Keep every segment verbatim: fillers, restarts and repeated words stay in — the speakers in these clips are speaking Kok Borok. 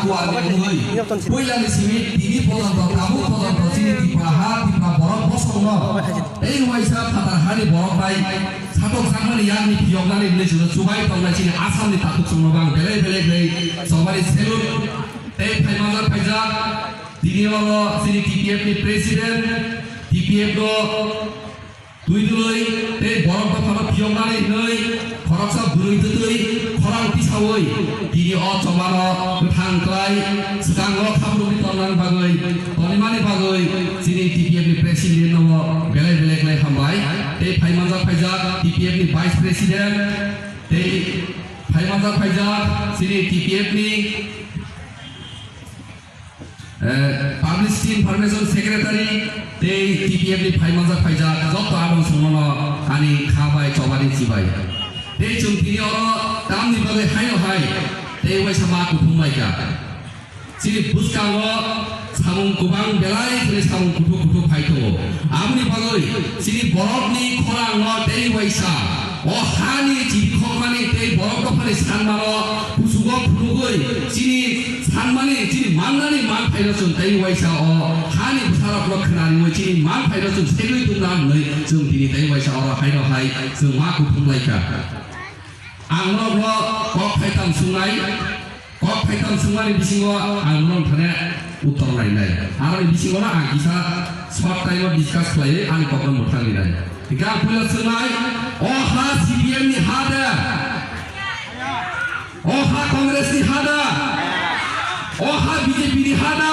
kuarni wngwi, puilani simi tini pojonto, tabuk pojonto chini Tipra ha, Tipra borok bosongno tei uaisa phatar hani borok bai satok jakmani yakni phiyoknani hwnwi chwngno chubai tongnai chini Assamni takhuk chwngno bang belai belai khlai chobani salute tei phaimanjak phaijak. Tini oro chini T P F ni president, T P F no twi dwlwi tei borok dophano phiyoknani hwnwi khoroksa bwrwi twtwi khorang tisaui tini o chobano kwthang klai swkango khamrokwi tongnani bagwi, tonimani bagwi chini T P F ni president no belai belai khlai hambai tei phaimanjak phaijak T P F ni vice president tei phaimanjak phaijak chini T P F ni Eh, Publicity Information Secretary tei T P F ni phaimanjak phaijak joto adong songno ani kha bai chobani chibai. Tei chwng tini oro tamni bagwi haino hai tei uaisa ma kuthum laika. Chini bwskango samung kwbang belai khwlai samung kuthuk kuthuk phai tongo. Aboni bagwi chini borokni khorangno tei uaisa O hani chirikhokmani tei borok dophani sanmano kuchugo phunugwi chini sanmani, chini mannani man phaino chwng tei uaisa o hani bwsarokno khwnariwi chini man phaino chwng segwi tongna hwnwi chwng tini tei uaisa oro haino hai chwng ma kuthum laikha. Ang norokno kok thaitam swngnai. Kok thaitam swngmani bisingo ang norok thane uttor lainai. Aroni bisingo no ang kisa short time o discuss khlaiwi ani kokno mwthang rinai. Hingkhe ang puila swngnai, o ha C P M ni ha da? O ha Congress ni ha da? O ha B J P ni ha da?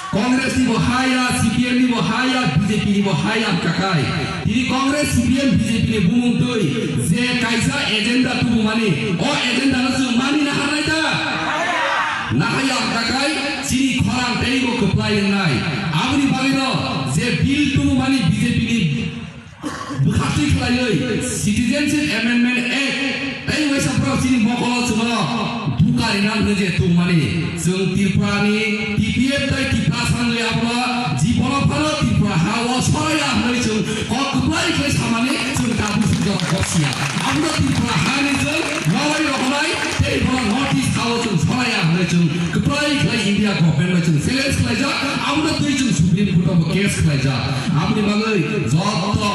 Congress ni bo haya, C P M ni bo haya, B J P ni bo haya wngkha khai. Tini Congress, C P M, B J P ni bumung twi je kaisa agenda tubumani, o agenda no chwng mani na harnai da? Na haya wngkha khai chini khorang tei bo kwplai wngnai. Aboni bagwi no je bill tubumani B J P ni bwkhaktwi khlaiwi Citizenship Amendment Act tei uaisa borok chini mokolo chwngno duka rina hwnwi je tongmani, chwng Tripurani T P F tei Tiprasa wngwi abono jibono phano Tripura ha-o soraya hwnwi chwng kok kwplai khlai samani chwng tabuk sujak gosiya. Abono Tripura hani chwng nolai rohonai tei bono North East ha-o chwng soraya hwnwi chwng kwplai khlai India government bai chwng challenge khlaijak. Abono twi chwng Supreme Court o bo case khlaijak. Aboni bagwi joto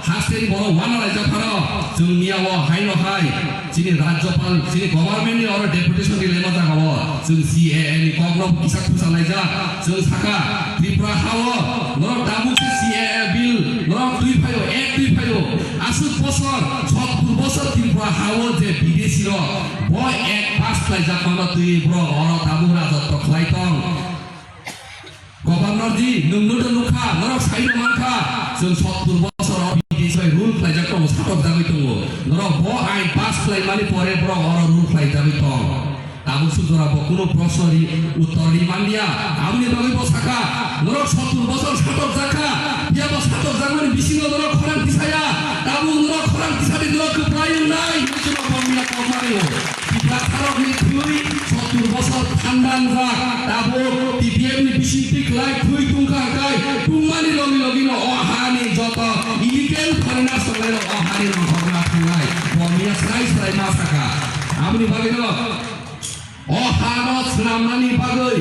Hasteni borok wana laijak phano chwng miya o haino hai chini Rajyapal, chini government ni oro deputation ni lema jaga o chwng C A A ni kokno kisa khusa laijak. Chwng saka Tripura ha o norok tabuk se C A A bill norok twi phaio, act twi phaio. Aswk bosor, sottur bosor Tripura ha o je bidesi rok bo act pass khlaijak mano twi borok oro tabuk rajotwo khlai tong. Governor ji, nwng no nukha, norok saino mankha, chwng sottur bosor o B D C bai rule khlaijak tongo, satok jagwi tongo. Norok bo ain pass khlaimani pore borok oro rule khlaijagwi tong. Tabuk sujora bo kunu proshno ri, uttor ri manliya. Aboni bagwi bo sakha, norok sottur bosor satok jakha, phiya bo satok jakmani bisingo norok khorang tisaya. Tabuk norok khorang tisadi norok kwplai wngnai, hwnwi chwng bo miya kokmani o. Tiprasarokni thwi sottur bosor thandangjak, tabuk T P F ni bisingtwi khlai thwi tungkha hwnkhe tungmani logi logino o hani joto illegal foreigners tongnai rok o hani nongkhorna thangnai. Bo miya srai srai ma sakha. Aboni bagwino o hano swnamnani bagwi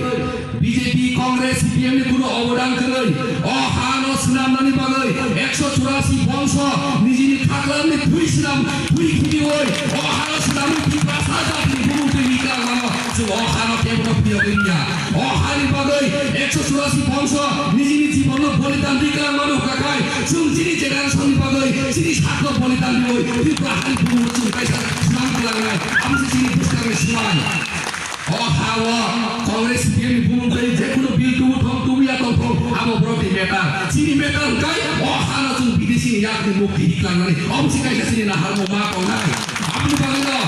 B J P, Congress, C P M ni kuno obodan kwrwi. O hano swnamnani bagwi ekso churasi bongso nijini khaklamni thwi swnam, thwi khibiwi o hano swnamwi Tiprasa jatini bumung twi ri kwlangmano chwng o hano kebono phiyogwi riya. O hani bagwi ekso churasi bongso nijini jibono bolidan ri kwlangmano hwnkha khai chwng chini generation ni bagwi chini sakno bolidan riwi Tripura hani bumung chwng kaisa swnam kwlangnai. Abo se chini bwskangni swmai. O ha-o Congress C P M ni bumung twi je kunu bill tubu thong, tubu ya tong thong, abo borok ni matter. Chini matter hwnkhe o hano chwng bidesi ni yakni mukti hiklangnani. Omo se kaisa chini naharmung ma tongnai. Aboni bagwino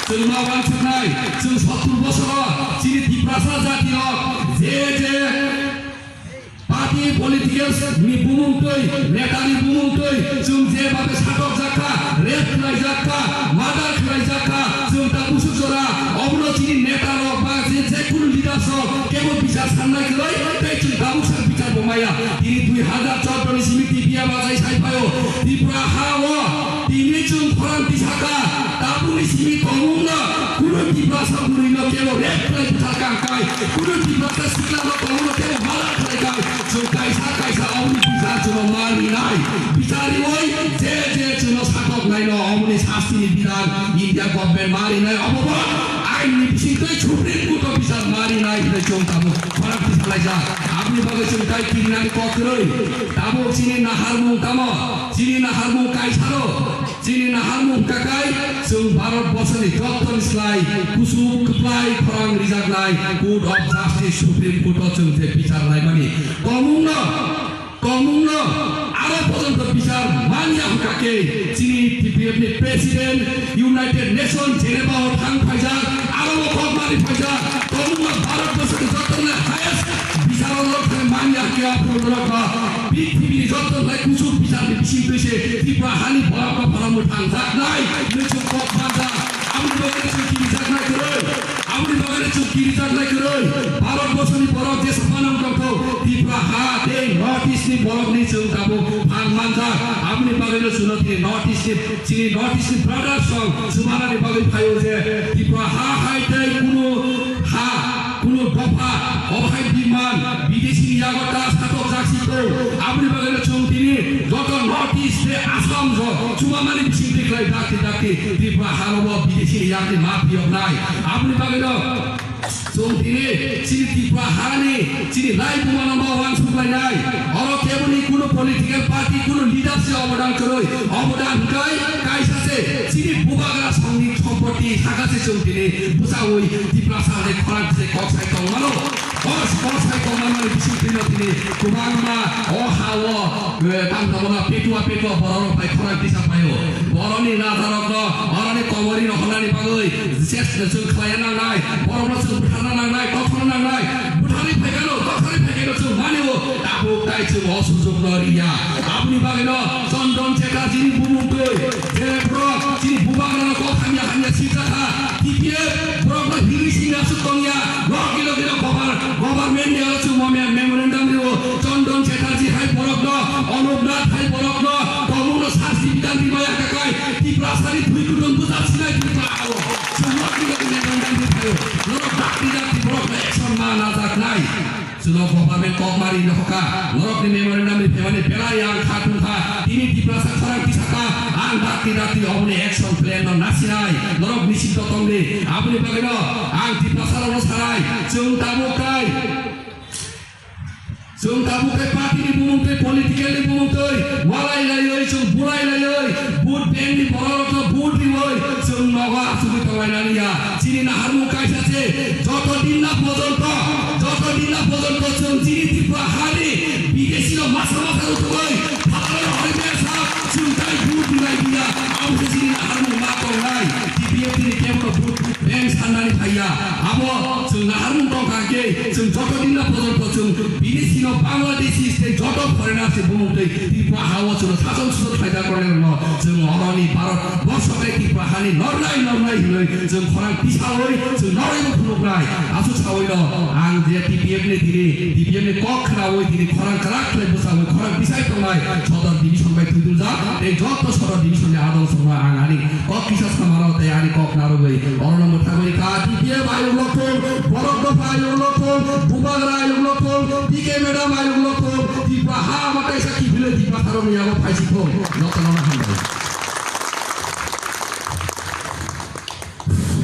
chwng ma uansuknai, chwng sottur bosoro chini Tiprasa jati rok je je Party politics ni bumung twi, neta ni bumung twi, chwng je babe satok jakha, rape khlai jakha, murder khlai jakha, chwng ta busuk jora, obono chini neta rok ba je, je kunu leaders rok kebo bichar sannai kwrwi, tei chwng tabuk sak bichar bo maya. Tini dui hazar chordo ni simi T P F achai sai phaio, Tripura ha o tini chwng khorang tisaka, tabukni simi tongmung no kunu Tiprasa bwrwi no kebo rape khlai Sakang kai, kuno Tiprasa sikla no tongo no tebo mala khlai kai, chwng kaisa kaisa oboni bichar chwngno mani nai. Bichar riwi je je chwngno satok nai no oboni sasti ni bidhan India government mani nai. Obo bo ain ni bising twi Supreme Court o bichar mani nai hinwi chwng tabuk khorang tisa laijak. Aboni bagwi chwng tai kirinani kok kwrwi. Tabuk chini naharmung tamo, chini naharmung kaisa ro. Chini naharmung kakai, chwng Bharat borsoni jottoni slai kuchuk kwplai khorang rijaknai Court of Justice, Supreme Court o chwng je bichar laimani. Tongmungno, tongmungno aro pojonto bichar manya hwnkha khe chini T P F ni President United Nations Geneva o thang phaijak, aro bo kok mani phaijak. Tongmungno Bharat borsoni jottoni highest bicharo norok thangwi manya khe aphuru norok ba pithibini joto lai kuchuk bicharni bising twi se Tripura hani borok no phalangwi thangjaknai hinwi chwng kok manjak. Aboni bagwi chwng kirijaknai kwrwi, aboni bagwi chwng kirijaknai kwrwi. Bharat borsoni borok jesa phano wng tongthok, Tripura ha tei North East ni borokni chwng tabuk phang manjak. Aboni bagwino chwngno tini North East ni Chini North East ni brothers rok chubanani bagwi phaio je Tripura ha hai tei kunu ha, kunu dopha, obo hai biman, bidesi ni yago ta satok jaksi tong. Aboni bagwi no chwng tini joto North East tei Assam rok chubamani bising twi khlai dakti dakti Tripura ha rogo bidesi ni yakni ma phiyoknai. Aboni bagwi no Chwng tini chini Tripura hani chini rai buma no ma uansuk lainai. Oro keboni kuno political party, kuno leader se obodan kwrwi. Obodan hwnkhe kaisa se chini bubagra songni sompoti saka se chwng tini bwchaui Tiprasa hai khorang se kok sai tong mano. Kok, kok sai tong mano ni bising twi no tini kwbangma o ha o, eh, tang tongma petua petua borok rok bai khorang tisa paio. Boroni raja rok no, boroni komori no hwnani bagwi Chwng khlaiya nangnai, borokno chwng butharna nangnai, kothorna nangnai, butharwi phaikano, kothorwi phaikano chwng manio, tabuk tai chwng o sujukno riya. Aboni bagwino Chandran Chatterjee ni bumung twi, je borok chini bubagrano kok hamya hamya sijak kha, T P F borokno himwi singna aswk tongya, logi logi no gobar-, government ni aro chwng mo me-, memorandum rio, Chandran Chatterjee hai borokno, Anup Nath hai borokno, tongmungno sasti bidan rimaya kakai, Tiprasani thwi kutung bwsa sinai Tripura o. Chwng nok ni bagwi memorandum ri phaio. Norok dakti dakti borokno action ma najaknai. Chwng government kok mari no hoka. Norokni memorandum ri phaimani belai ang kha thung kha. Tini Tiprasa khorang tisa kha. Ang dakti dakti oboni action plan no nasinai. Norok misil to tongdi. Aboni bagwi no ang Tiprasa rokno sanai. Chwng tabuk tai. Chwng tabuk khe party ni bumung twi, political ni bumung twi, walai laiwi, chwng bulai laiwi, vote bank ni borok rokno vote riwi, chwng nogo achugwi tonglainani ya. Chini naharmung kaisa se, joto din na pojonto, joto din na pojonto chwng chini Tripura hani bidesi rok masa masa rutugwi, phataro hoi mesa, chwng tai vote rilai diya, abo se chini naharmung ma tongnai, T P F ni kebo vote Bank sanani phaiya, abo chwng naharmung tongkha khe, chwng joto din na pojonto chwng bini sino Bangladeshi state joto foreigner se bumung twi Tripura hao chwng sason suson khlaijak rokno chwng oroni Bharat borsho tei Tripura hani nornai nornai hinwi chwng khorang tisawi chwng noraibo phunuknai. Aswk sawi no ang je T P F ni tini, T P F ni kok khnawi tini khorang kwrak khlai bwsawi khorang tisai tongnai Sodor Division bai thwiduljak tei joto Sodor Division ni adol songno ang ani Kok kisa samaro tei ani kok narwgwi orono mwthangwi kha, T P F ayuk lokthung, Borok Dopha ayuk lokthung, Bubagra ayuk lokthung, T K Madam ayuk lokthung, Tipra ha ama kaisa kiphilwi Tipra tharokni yago phaisithung. Jotono hambai.